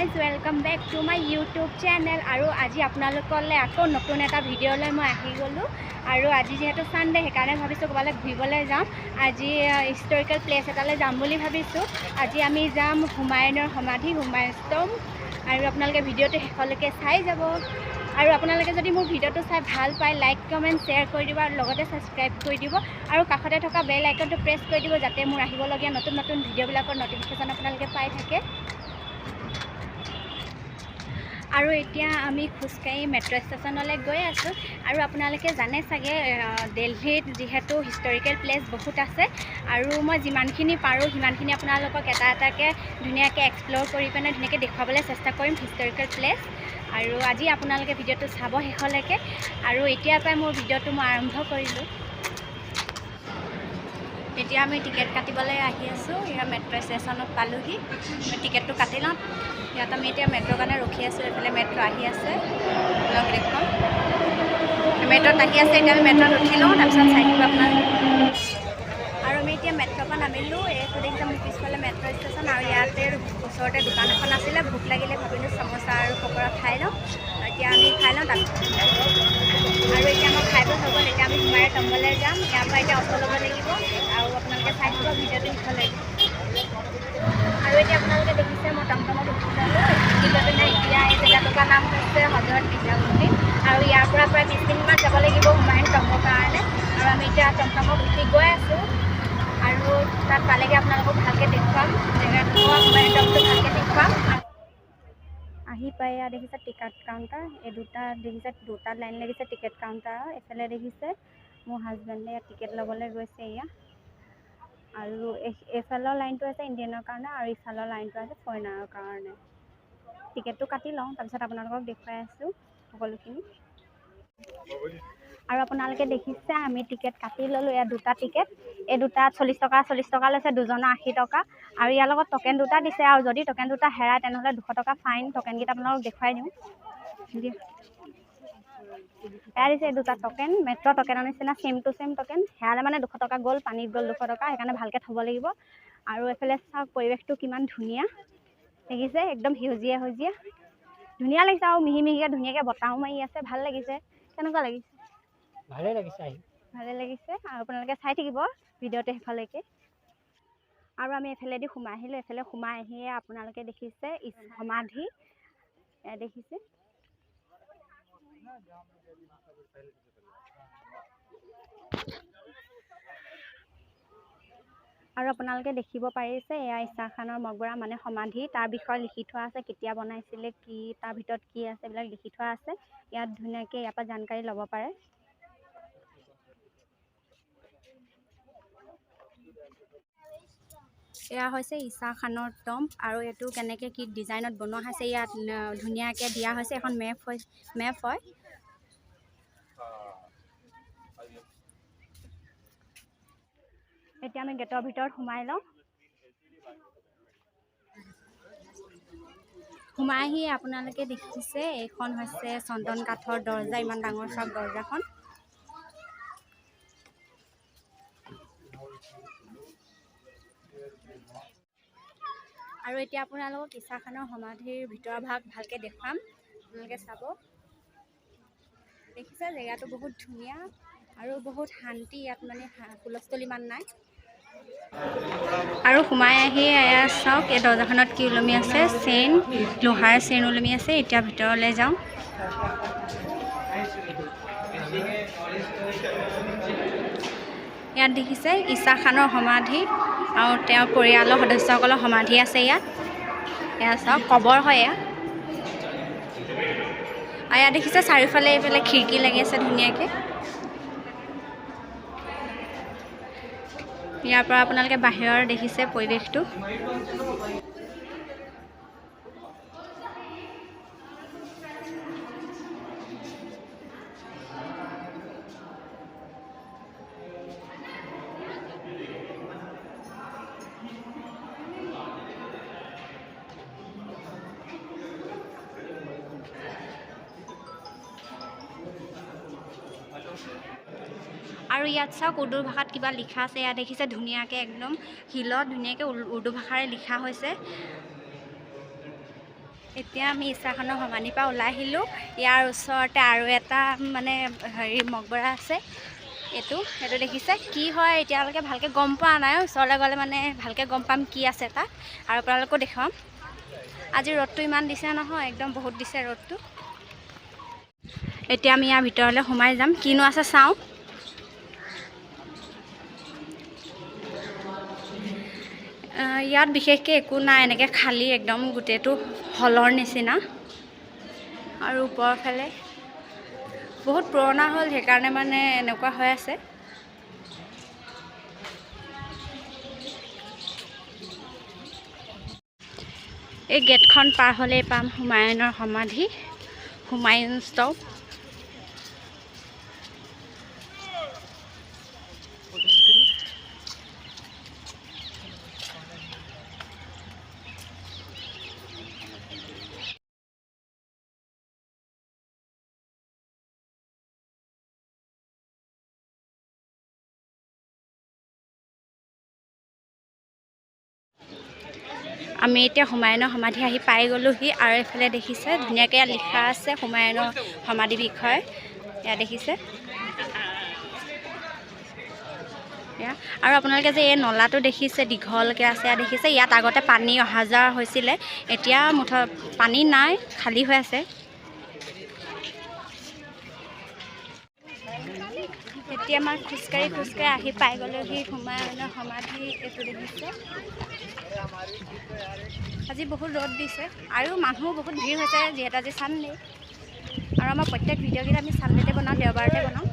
Guys, welcome back to my YouTube channel. আৰু আজি আপোনালোকলৈ আকৌ নতুন এটা ভিডিঅ'লৈ মই আহি গ'লোঁ। আৰু আজি যিহেতু ছানডে, সেইকাৰণে ভাবিছোঁ ক'ৰবালৈ ঘূৰিবলৈ যাম। আজি হিষ্টৰিকেল প্লেচ এটালৈ যাম বুলি ভাবিছোঁ। আজি আমি যাম হুমায়ুনৰ সমাধি, হুমায়ুন স্তম্ভ। আৰু আপোনালোকে ভিডিঅ'টো শেষলৈকে চাই যাব। আৰু আপোনালোকে যদি মোৰ ভিডিঅ'টো চাই ভাল পায়, লাইক, কমেণ্ট, শ্বেয়াৰ কৰি দিব আৰু লগতে ছাবস্ক্ৰাইব কৰি দিব আৰু কাষতে থকা বেল আইকনটো প্ৰেছ কৰি দিব, যাতে মোৰ আহিবলগীয়া নতুন নতুন ভিডিঅ'বিলাকৰ ন'টিফিকেশ্যন আপোনালোকে পাই থাকে। আৰু এতিয়া আমি খোজকাঢ়ি মেট্ৰ' ষ্টেচনলৈ গৈ আছোঁ। আৰু আপোনালোকে জানে চাগে, দেলহিত যিহেতু হিষ্টৰিকেল প্লেচ বহুত আছে, আৰু মই যিমানখিনি পাৰোঁ সিমানখিনি আপোনালোকক এটা এটাকৈ ধুনীয়াকৈ এক্সপ্ল'ৰ কৰি পিনে ধুনীয়াকৈ দেখুৱাবলৈ চেষ্টা কৰিম হিষ্টৰিকেল প্লেচ। আৰু আজি আপোনালোকে ভিডিঅ'টো চাব শেষলৈকে। আৰু এতিয়াৰ পৰাই মোৰ ভিডিঅ'টো মই আৰম্ভ কৰিলোঁ। এতিয়া আমি টিকেট কাটিবলৈ আহি আছোঁ। ইয়াৰ মেট্ৰ' ষ্টেচনত পালোহি, আমি টিকেটটো কাটি লওঁ। ইয়াত আমি এতিয়া মেট্ৰ'ৰ কাৰণে ৰখি আছোঁ। এইফালে মেট্ৰ' আহি আছে, আপোনালোক দেখুৱাম। মেট্ৰ'ত আহি আছে, এতিয়া আমি মেট্ৰ'ত উঠি লওঁ, তাৰপিছত চাই থাকিব আপোনালোকে। আৰু আমি এতিয়া মেট্ৰ'ৰ পৰা নামিলোঁ। এইটো দেখিছে মোৰ পিছফালে মেট্ৰ' ষ্টেচন। আৰু ইয়াতে ওচৰতে দোকান এখন আছিলে, ভোক লাগিলে ভাবিলোঁ চামোচা আৰু পকৰা খাই লওঁ। এতিয়া আমি খাই লওঁ তাত। আৰু এতিয়া আমাৰ খাই বৈ হৈ গ'ল। এতিয়া আমি হুমায়ুন টম্বলৈ যাম। ইয়াৰ পৰা এতিয়া অ'টো ল'ব লাগিব। আৰু আপোনালোকে চাই থাকিব ভিডিঅ'টো শেষলৈকে। আৰু এতিয়া আপোনালোকে দেখিছে মই টমটমত উঠি ল'লোঁ। উঠি লৈ পিনে এতিয়া এই জেগাটুকুৰাৰ নাম হৈছে হজৰত নিজামুদ্দিন। আৰু ইয়াৰ পৰা প্ৰায় 20 মিনিটমান যাব লাগিব হুমায়ুন টম্বৰ কাৰণে। আৰু আমি এতিয়া টমটমত উঠি গৈ আছোঁ। আৰু তাত পালেগৈ আপোনালোকক ভালকৈ দেখুৱাম জেগাটুকুৰা, হুমায়ুন টম্বটো ভালকৈ দেখুৱাম। আহি পাই এয়া দেখিছে টিকেট কাউণ্টাৰ। এই দুটা দেখিছে, দুটা লাইন লাগিছে টিকেট কাউণ্টাৰৰ। এইফালে দেখিছে মোৰ হাজবেণ্ডে ইয়াত টিকেট ল'বলৈ গৈছে এয়া। আৰু এইফালৰ লাইনটো আছে ইণ্ডিয়ানৰ কাৰণে আৰু ইফালৰ লাইনটো আছে ফৰেনাৰৰ কাৰণে। টিকেটটো কাটি লওঁ, তাৰপিছত আপোনালোকক দেখুৱাই আছোঁ সকলোখিনি। আৰু আপোনালোকে দেখিছে আমি টিকেট কাটি ল'লোঁ। ইয়াত দুটা টিকেট, এই দুটা 40 টকা 40 টকা লৈছে, দুজনৰ 80 টকা। আৰু ইয়াৰ লগত টকেন দুটা দিছে। আৰু যদি টকেন দুটা হেৰায়, তেনেহ'লে 200 টকা ফাইন। টকেনকেইটা আপোনালোকক দেখুৱাই দিওঁ। এয়া দিছে এই দুটা টকেন, মেট্ৰ' টকেনৰ নিচিনা ছেইম টু ছেইম টকেন। হেৰালে মানে 200 টকা গ'ল, পানীত গ'ল 200 টকা। সেইকাৰণে ভালকৈ থ'ব লাগিব। আৰু এইফালে চাওক, পৰিৱেশটো কিমান ধুনীয়া দেখিছে, একদম সেউজীয়া সেউজীয়া, ধুনীয়া লাগিছে। আৰু মিহি মিহিকৈ ধুনীয়াকৈ বতাহো মাৰি আছে, ভাল লাগিছে। কেনেকুৱা লাগিছে? ভালেই লাগিছে আহি। ভালে লাগিছে। আৰু আপোনালোকে চাই থাকিব ভিডিঅ'টো শেষলৈকে। আৰু আমি এইফালেদি সোমাই আহিলোঁ। এইফালে সোমাই আহিয়ে আপোনালোকে দেখিছে সমাধি, এয়া দেখিছে। আৰু আপোনালোকে দেখিব পাৰিছে এয়া ইছা খানৰ মকবৰা, মানে সমাধি। তাৰ বিষয়ে লিখি থোৱা আছে, কেতিয়া বনাইছিলে, কি তাৰ ভিতৰত কি আছে, এইবিলাক লিখি থোৱা আছে ইয়াত। ধুনীয়াকৈ ইয়াৰ পৰা জানকাৰী ল'ব পাৰে। এয়া হৈছে ইছা খানৰ টম্ব। আৰু এইটো কেনেকৈ কি ডিজাইনত বনোৱা হৈছে ইয়াত ধুনীয়াকৈ দিয়া হৈছে। এখন মেপ হয়, মেপ হয়। এতিয়া আমি গেটৰ ভিতৰত সোমাই লওঁ। সোমাই আহি আপোনালোকে দেখিছে এইখন হৈছে চন্দন কাঠৰ দৰ্জা, ইমান ডাঙৰ চাওক দৰ্জাখন। আৰু এতিয়া আপোনালোকক ইছা খানৰ সমাধিৰ ভিতৰৰ ভাগ ভালকৈ দেখুৱাম, আপোনালোকে চাব। দেখিছে, জেগাটো বহুত ধুনীয়া আৰু বহুত শান্তি ইয়াত, মানে হুলস্থুল ইমান নাই। আৰু সোমাই আহি এয়া চাওক, এই দৰ্জাখনত কি ওলমি আছে, চেইন, লোহাৰ চেইন ওলমি আছে। এতিয়া ভিতৰলৈ যাওঁ। ইয়াত দেখিছে ইছা খানৰ সমাধি আৰু তেওঁৰ পৰিয়ালৰ সদস্যসকলৰ সমাধি আছে ইয়াত। এয়া চাওক, কবৰ হয় এয়া। আৰু ইয়াত দেখিছে চাৰিওফালে এইফালে খিৰিকী লাগি আছে ধুনীয়াকৈ। ইয়াৰ পৰা আপোনালোকে বাহিৰৰ দেখিছে পৰিৱেশটো। আৰু ইয়াত চাওক, উৰ্দু ভাষাত কিবা লিখা আছে। ইয়াত দেখিছে ধুনীয়াকৈ একদম শিলত ধুনীয়াকৈ উৰ্দু ভাষাৰে লিখা হৈছে। এতিয়া আমি ঈশা খানৰ সমাধিৰ পৰা ওলাই আহিলোঁ। ইয়াৰ ওচৰতে আৰু এটা মানে হেৰি মকবৰা আছে। এইটো দেখিছে কি হয়, এতিয়ালৈকে ভালকৈ গম পোৱা নাই। ওচৰলৈ গ'লে মানে ভালকৈ গম পাম কি আছে তাত, আৰু আপোনালোকো দেখুৱাম। আজি ৰ'দটো ইমান দিছে নহয়, একদম বহুত দিছে ৰ'দটো। এতিয়া আমি ইয়াৰ ভিতৰলৈ সোমাই যাম, কিনো আছে চাওঁ। ইয়াত বিশেষকৈ একো নাই, এনেকৈ খালী একদম গোটেইটো হলৰ নিচিনা। আৰু ওপৰৰ ফালে বহুত পুৰণা হ'ল, সেইকাৰণে মানে এনেকুৱা হৈ আছে। এই গেটখন পাৰ হ'লেই পাম হুমায়ুনৰ সমাধি, হুমায়ুন স্তূপ। আমি এতিয়া হুমায়ুনৰ সমাধি আহি পাই গ'লোহি। আৰু এইফালে দেখিছে ধুনীয়াকৈ ইয়াত লিখা আছে হুমায়ুনৰ সমাধিৰ বিষয়ে, ইয়াত দেখিছে এয়া। আৰু আপোনালোকে যে এই নলাটো দেখিছে দীঘলকৈ আছে, ইয়াত দেখিছে ইয়াত আগতে পানী অহা যোৱা হৈছিলে, এতিয়া মুঠ পানী নাই, খালী হৈ আছে। এতিয়া আমাৰ খোজকাঢ়ি খোজকাঢ়ি আহি পাই গ'লোহি হুমায়ুনৰ সমাধি, এইটো দেখিছে। আজি বহুত ৰ'দ দিছে আৰু মানুহ বহুত ভিৰ হৈছে, যিহেতু আজি ছানডে। আৰু আমাৰ প্ৰত্যেক ভিডিঅ'কেইটা আমি ছানডেতে বনাওঁ, দেওবাৰতে বনাওঁ।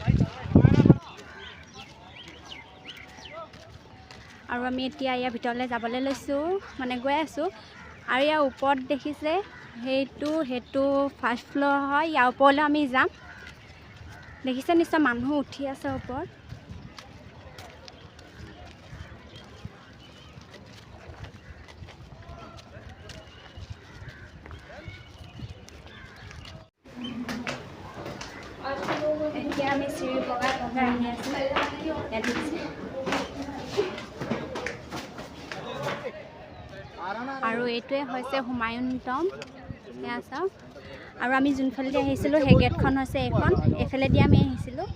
আৰু আমি এতিয়া ইয়াৰ ভিতৰলৈ যাবলৈ লৈছোঁ, মানে গৈ আছোঁ। আৰু ইয়াৰ ওপৰত দেখিছে সেইটো ফাৰ্ষ্ট ফ্ল'ৰ হয়, ইয়াৰ ওপৰলৈ আমি যাম। দেখিছে নিশ্চয় মানুহ উঠি আছে ওপৰত। এতিয়া আমি চিৰি বগাই বগাই আহি আছোঁ, ইয়াত দেখিছে। আৰু এইটোৱে হৈছে হুমায়ুন টম, এয়া চাওক। আৰু আমি যোনফালেদি আহিছিলোঁ সেই গেটখন হৈছে এইখন, এইফালেদি আমি আহিছিলোঁ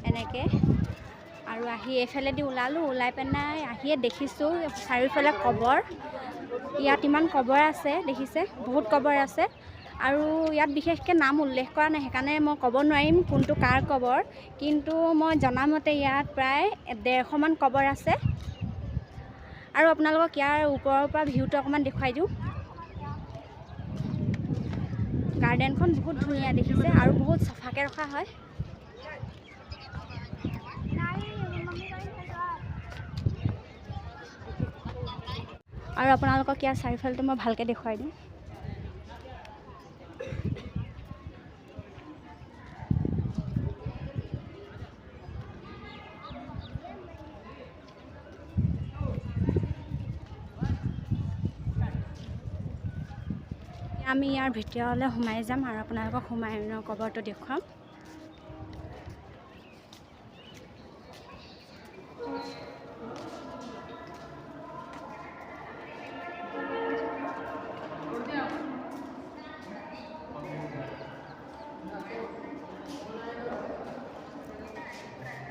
এনেকৈ। আৰু আহি এইফালেদি ওলালোঁ, ওলাই পেলাই আহিয়ে দেখিছোঁ চাৰিওফালে কবৰ। ইয়াত ইমান কবৰ আছে দেখিছে, বহুত কবৰ আছে। আৰু ইয়াত বিশেষকৈ নাম উল্লেখ কৰা নাই, সেইকাৰণে মই ক'ব নোৱাৰিম কোনটো কাৰ কবৰ, কিন্তু মই জনামতে ইয়াত প্ৰায় 150মান কবৰ আছে। আৰু আপোনালোকক ইয়াৰ ওপৰৰ পৰা ভিউটো অকণমান দেখুৱাই দিওঁ। গাৰ্ডেনখন বহুত ধুনীয়া দেখিছে আৰু বহুত চফাকৈ ৰখা হয়। আৰু আপোনালোকক ইয়াৰ চাৰিওফালটো মই ভালকৈ দেখুৱাই দিওঁ। আমি ইয়াৰ ভিতৰলৈ সোমাই যাম আৰু আপোনালোকক হুমায়ুনৰ কবৰটো দেখুৱাম।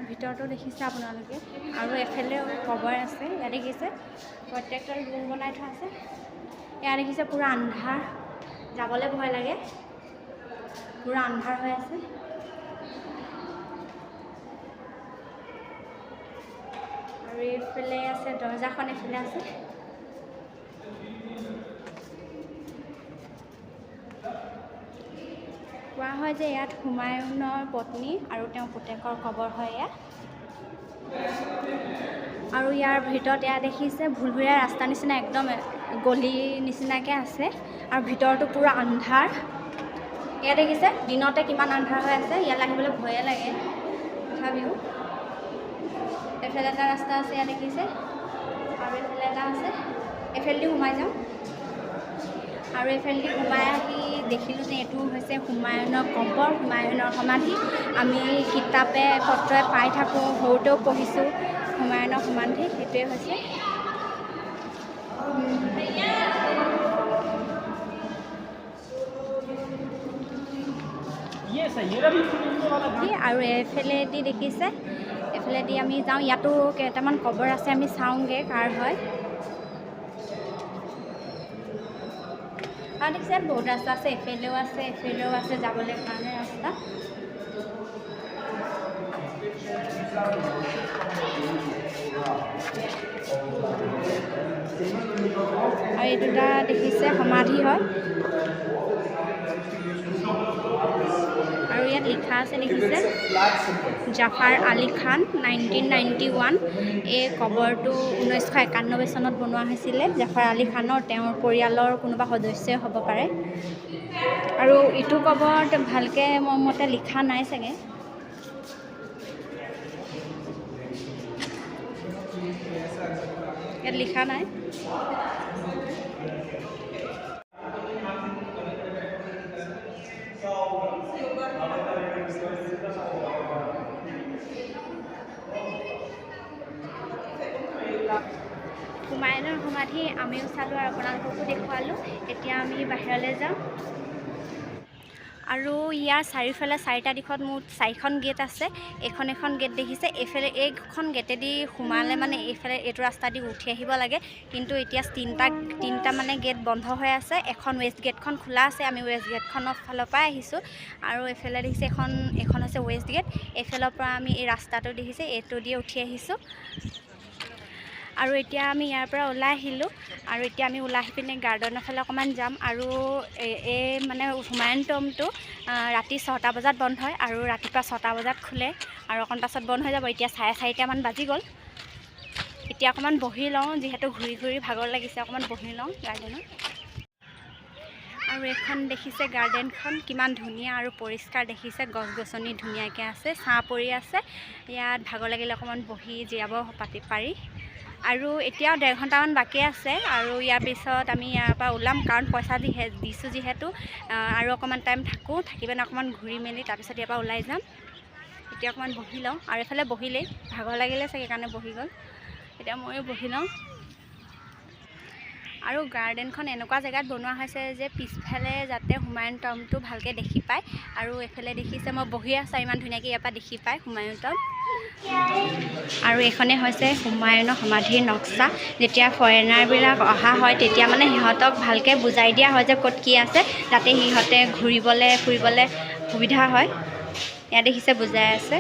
ভিতৰটো দেখিছে আপোনালোকে। আৰু এফালেও কবৰ আছে, ইয়াত দেখিছে প্ৰত্যেকটা ৰুম বনাই থোৱা আছে। ইয়াত দেখিছে পূৰা আন্ধাৰ, যাবলৈ ভয় লাগে, পূৰা আন্ধাৰ হৈ আছে। আৰু এইফালে আছে দৰ্জাখন, এইফালে আছে। কোৱা হয় যে ইয়াত হুমায়ুনৰ পত্নী আৰু তেওঁৰ পুতেকৰ কবৰ হয় ইয়াত। আৰু ইয়াৰ ভিতৰত এয়া দেখিছে ভুলভুলীয়া ৰাস্তা নিচিনা একদম গলি নিচিনাকৈ আছে আৰু ভিতৰটো পূৰা আন্ধাৰ। এয়া দেখিছে দিনতে কিমান আন্ধাৰ হৈ আছে, ইয়ালৈ আহিবলৈ ভয়ে লাগে। তথাপিও এইফালে এটা ৰাস্তা আছে, ইয়াত দেখিছে, আৰু এইফালে এটা আছে, এইফালেদি সোমাই যাওঁ। আৰু এইফালেদি সোমাই আহি দেখিলোঁ যে এইটো হৈছে হুমায়ুনৰ কবৰ, হুমায়ুনৰ সমাধি। আমি কিতাপে পত্ৰই পাই থাকোঁ, সৰুতেও পঢ়িছোঁ হুমায়ুনৰ সমাধি, সেইটোৱে হৈছে। আৰু এইফালেদি দেখিছে, এইফালেদি আমি যাওঁ। ইয়াতো কেইটামান কবৰ আছে, আমি চাওঁগৈ কাৰ হয়। আৰু দেখিছে বহুত ৰাস্তা আছে, এইফালেও আছে, এইফালেও আছে যাবলৈ কাৰণে ৰাস্তা। আৰু এই দুটা দেখিছে সমাধি হয়। আৰু ইয়াত লিখা আছে দেখিছে জাফাৰ আলী খান 1991। এই কবৰটো 1991 চনত বনোৱা হৈছিলে জাফাৰ আলী খানৰ, তেওঁৰ পৰিয়ালৰ কোনোবা সদস্যই হ'ব পাৰে। আৰু ইটো কবৰত ভালকৈ মোৰ মতে লিখা নাই চাগে। ইয়াত লিখা নাই। হুমায়ুনৰ সমাধি আমিও চালোঁ আৰু আপোনালোককো দেখুৱালোঁ। এতিয়া আমি বাহিৰলৈ যাম। আৰু ইয়াৰ চাৰিওফালে চাৰিটা দিশত মুঠ চাৰিখন গেট আছে। এইখন এখন গেট দেখিছে, এইফালে এইখন গেটেদি সোমালে মানে এইফালে এইটো ৰাস্তা দি উঠি আহিব লাগে। কিন্তু এতিয়া তিনিটা মানে গেট বন্ধ হৈ আছে। এখন ৱেষ্ট গেটখন খোলা আছে, আমি ৱেষ্ট গেটখনৰ ফালৰ পৰাই আহিছোঁ। আৰু এইফালে দেখিছে এইখন হৈছে ৱেষ্ট গেট। এইফালৰ পৰা আমি এই ৰাস্তাটো দেখিছে, এইটো দিয়ে উঠি আহিছোঁ। আৰু এতিয়া আমি ইয়াৰ পৰা ওলাই আহিলোঁ। আৰু এতিয়া আমি ওলাই আহি পিনে গাৰ্ডেনৰ ফালে অকণমান যাম। আৰু এই মানে হুমায়ুন টমটো ৰাতি 6টা বজাত বন্ধ হয় আৰু ৰাতিপুৱা 6টা বজাত খোলে আৰু অকণ পাছত বন্ধ হৈ যাব। এতিয়া 4:30মান বাজি গ'ল। এতিয়া অকণমান বহি লওঁ, যিহেতু ঘূৰি ঘূৰি ভাগৰ লাগিছে, অকণমান বহি লওঁ গাৰ্ডেনত। আৰু এইখন দেখিছে গাৰ্ডেনখন কিমান ধুনীয়া আৰু পৰিষ্কাৰ দেখিছে, গছ গছনি ধুনীয়াকৈ আছে, ছাঁ পৰি আছে। ইয়াত ভাগৰ লাগিলে অকণমান বহি জিৰাব পাৰি। আৰু এতিয়াও 1.5 ঘণ্টামান বাকী আছে। আৰু ইয়াৰ পিছত আমি ইয়াৰ পৰা ওলাম, কাৰণ পইচা দিছোঁ যিহেতু। আৰু অকণমান টাইম থাকোঁ, থাকি পিনে অকণমান ঘূৰি মেলি তাৰপিছত ইয়াৰ পৰা ওলাই যাম। এতিয়া অকণমান বহি লওঁ। আৰু এইফালে বহিলেই ভাগৰ লাগিলে চাগে, কাৰণে বহি গ'ল। এতিয়া ময়ো বহি লওঁ। আৰু গাৰ্ডেনখন এনেকুৱা জেগাত বনোৱা হৈছে যে পিছফালে যাতে হুমায়ুন টমটো ভালকৈ দেখি পায়। আৰু এইফালে দেখিছে মই বহি আছোঁ, ইমান ধুনীয়াকৈ ইয়াৰ পৰা দেখি পায় হুমায়ুন টম। আৰু এইখনেই হৈছে হুমায়ুনৰ সমাধিৰ নক্সা। যেতিয়া ফৰেনাৰবিলাক অহা হয় তেতিয়া মানে সিহঁতক ভালকৈ বুজাই দিয়া হয় যে ক'ত কি আছে, যাতে সিহঁতে ঘূৰিবলৈ ফুৰিবলৈ সুবিধা হয়। ইয়াত দেখিছে বুজাই আছে।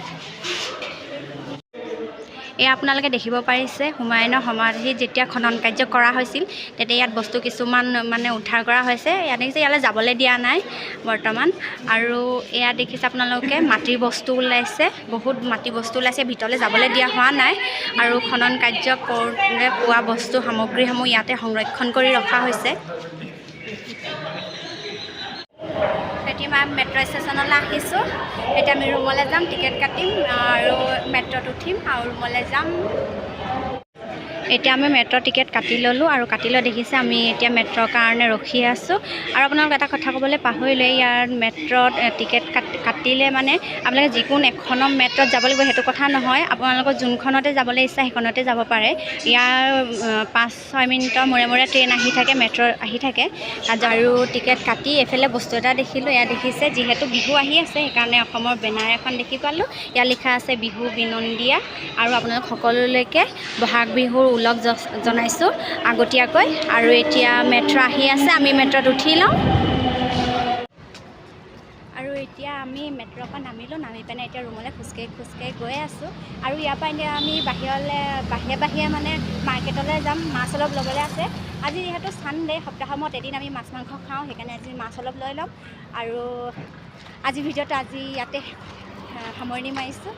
এয়া আপোনালোকে দেখিব পাৰিছে হুমায়ুনৰ সমাধিত যেতিয়া খনন কাৰ্য কৰা হৈছিল তেতিয়া ইয়াত বস্তু কিছুমান মানে উদ্ধাৰ কৰা হৈছে। ইয়াত দেখিছে ইয়ালৈ যাবলৈ দিয়া নাই বৰ্তমান। আৰু এয়া দেখিছে আপোনালোকে মাটিৰ বস্তু ওলাইছে, বহুত মাটিৰ বস্তু ওলাইছে, ভিতৰলৈ যাবলৈ দিয়া হোৱা নাই। আৰু খনন কাৰ্য কৰোঁতে পোৱা বস্তু সামগ্ৰীসমূহ ইয়াতে সংৰক্ষণ কৰি ৰখা হৈছে। এতিয়া আমি মেট্ৰ' ষ্টেচনলৈ আহিছোঁ। এতিয়া আমি ৰুমলৈ যাম, টিকেট কাটিম আৰু মেট্ৰ'ত উঠিম আৰু ৰুমলৈ যাম। এতিয়া আমি মেট্ৰ' টিকেট কাটি ল'লোঁ আৰু কাটি লৈ দেখিছে আমি এতিয়া মেট্ৰ'ৰ কাৰণে ৰখি আছোঁ। আৰু আপোনালোক এটা কথা ক'বলৈ পাহৰিলোঁ, ইয়াত মেট্ৰ'ত টিকেট কাটিলে মানে আপোনালোকে যিকোনো এখনৰ মেট্ৰ'ত যাব লাগিব সেইটো কথা নহয়, আপোনালোকৰ যোনখনতে যাবলৈ ইচ্ছা সেইখনতে যাব পাৰে। ইয়াৰ 5-6 মিনিটৰ মূৰে মূৰে ট্ৰেইন আহি থাকে, মেট্ৰ' আহি থাকে। আৰু টিকেট কাটি এইফালে বস্তু এটা দেখিলোঁ, ইয়াত দেখিছে যিহেতু বিহু আহি আছে সেইকাৰণে অসমৰ বেনাৰ এখন দেখি পালোঁ। ইয়াত লিখা আছে বিহু বিনন্দিয়া। আৰু আপোনালোক সকলোলৈকে বহাগ বিহুৰ ওলগ জনাইছোঁ আগতীয়াকৈ। আৰু এতিয়া মেট্ৰ' আহি আছে, আমি মেট্ৰ'ত উঠি লওঁ। আৰু এতিয়া আমি মেট্ৰ'ৰ পৰা নামিলোঁ, নামি পিনে এতিয়া ৰুমলৈ খোজকাঢ়ি খোজকাঢ়ি গৈ আছোঁ। আৰু ইয়াৰ পৰা এতিয়া আমি বাহিৰে বাহিৰে মানে মাৰ্কেটলৈ যাম, মাছ অলপ ল'বলৈ আছে। আজি যিহেতু ছানডে, সপ্তাহৰ মূৰত এদিন আমি মাছ মাংস খাওঁ, সেইকাৰণে আজি মাছ অলপ লৈ ল'ম। আৰু আজি ভিডিঅ'টো আজি ইয়াতে সামৰণি মাৰিছোঁ।